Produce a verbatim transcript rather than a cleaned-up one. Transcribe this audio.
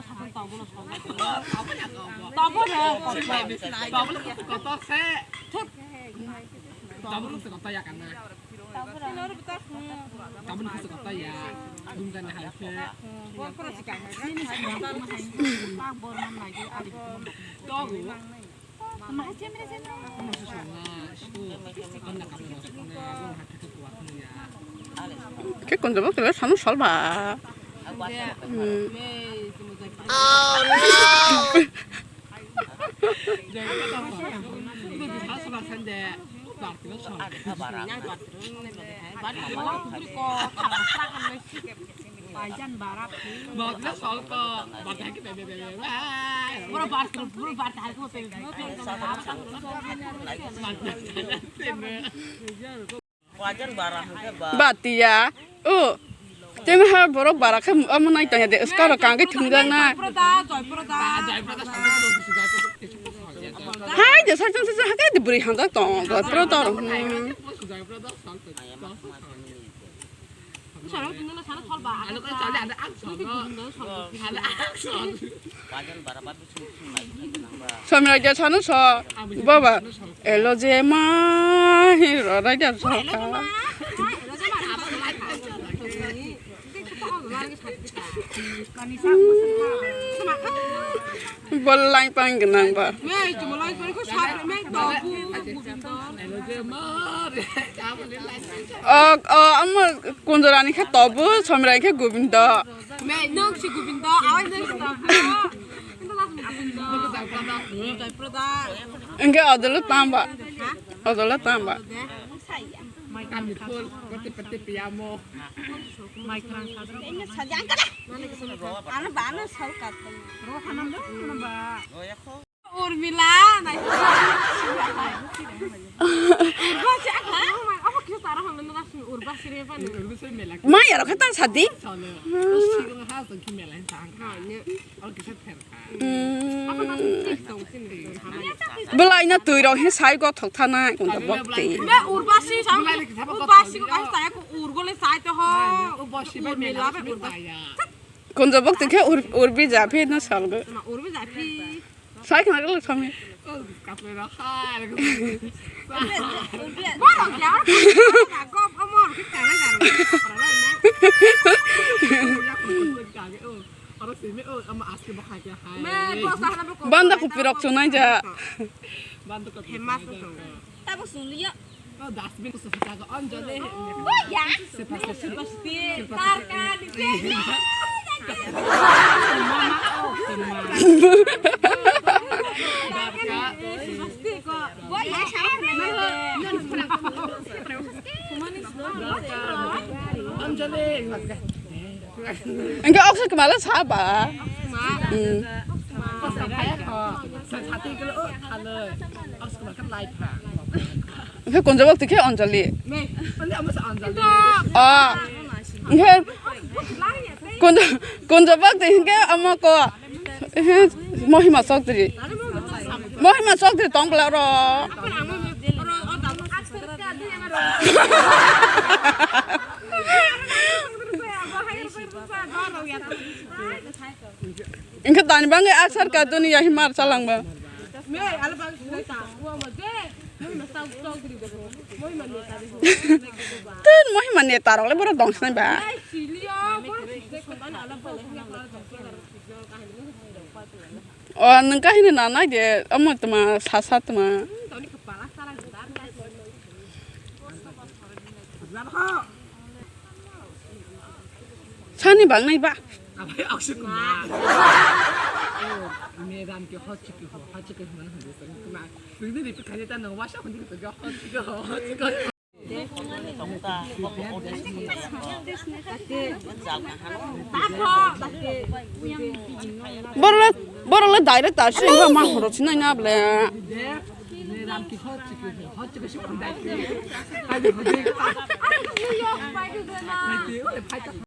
Tabuk no. Tabuk no kotor se. Tabuk no kotor ya kana. Tabuk no kotor ya. Dum kana hai se. Tabuk. Khe kunjabo kile sanu salba. Hmm. Batiya. O. Temo ha borok bara khe amo nai tanya de. Uskaro kangke thungjak na. Hai de, sajang sajang hake de bwrwi hamjak tong. Pro tor. Hmm. Somiraja sanu so, baba, elo je ma, hi ro raja so ka. Bol lai pang gnang ba. O, o, amo kunjorani khe tobu, somira khe Gobindo. Me, nwng si Gobindo, awai nwng si tobu. Hwnkhe odolo tamba. Ha? Odolo tamba. Kami full, pati pati piyamo. Ano bano salkat. Ro hanam do, hanam ba. Urmila, nai. Urba si akha. Omo kisa tara holo na sini urba siri pa ni. Urba siri mela. Ma ya ro khata sadi. Sale. Siri ha so ki mela tang. Ha ne. Or kisa ther ka. Hmm. Apa na sini tong sini. Belai na tui ro he sai go thok thana kun to bok ti. Me urba si sam. Urba si ko kai sai ko urgo le sai to ho. Urba si ba mela. Urmila be urba. Kun to bok ti khe ur urbi ja phi na sal go. Ma urbi ja phi. Sai khna galo sami. Borok ya. Kok amor ke kana jaro. Oro simi o ama aske bo khai ke hai. Me to sa hana bo. Banda kopi rok chunai ja. Banda kopi. Hema su. Tabo suliya. Oh, dustbin ko sasa ka Anjali. Oh, ya. Sipasti. Tarka di. Tarka. Sipasti ko. Oh, ya, sama. Anjali. Enggak, aku kemana sabar. Hmm. Hwnkhe kunjabok twi khe Anjali. Ah. Hwnkhe kunja-, kunjabok twi hwnkhe omo ko. Mohima Chowdhury. Mohima Chowdhury tong bwla oro. Hwnkhe tani bangwi asar ka duniya himar chalangma. Tun Mohima neta rok le borok dong sinai ba. O nwng kahini na nai de omo tuma sasa tuma. Sani bang nai ba. Abai Akshay Kumar. Oh, madam ke hot chiki ho, hot chiki ho, mana hande sa kuma. Nungni repeat kanya ta nang wasa hundi ke hot chiki ho, hot chiki ho. Borok le, borok le direct ta sing ba ma horo sinai na ble.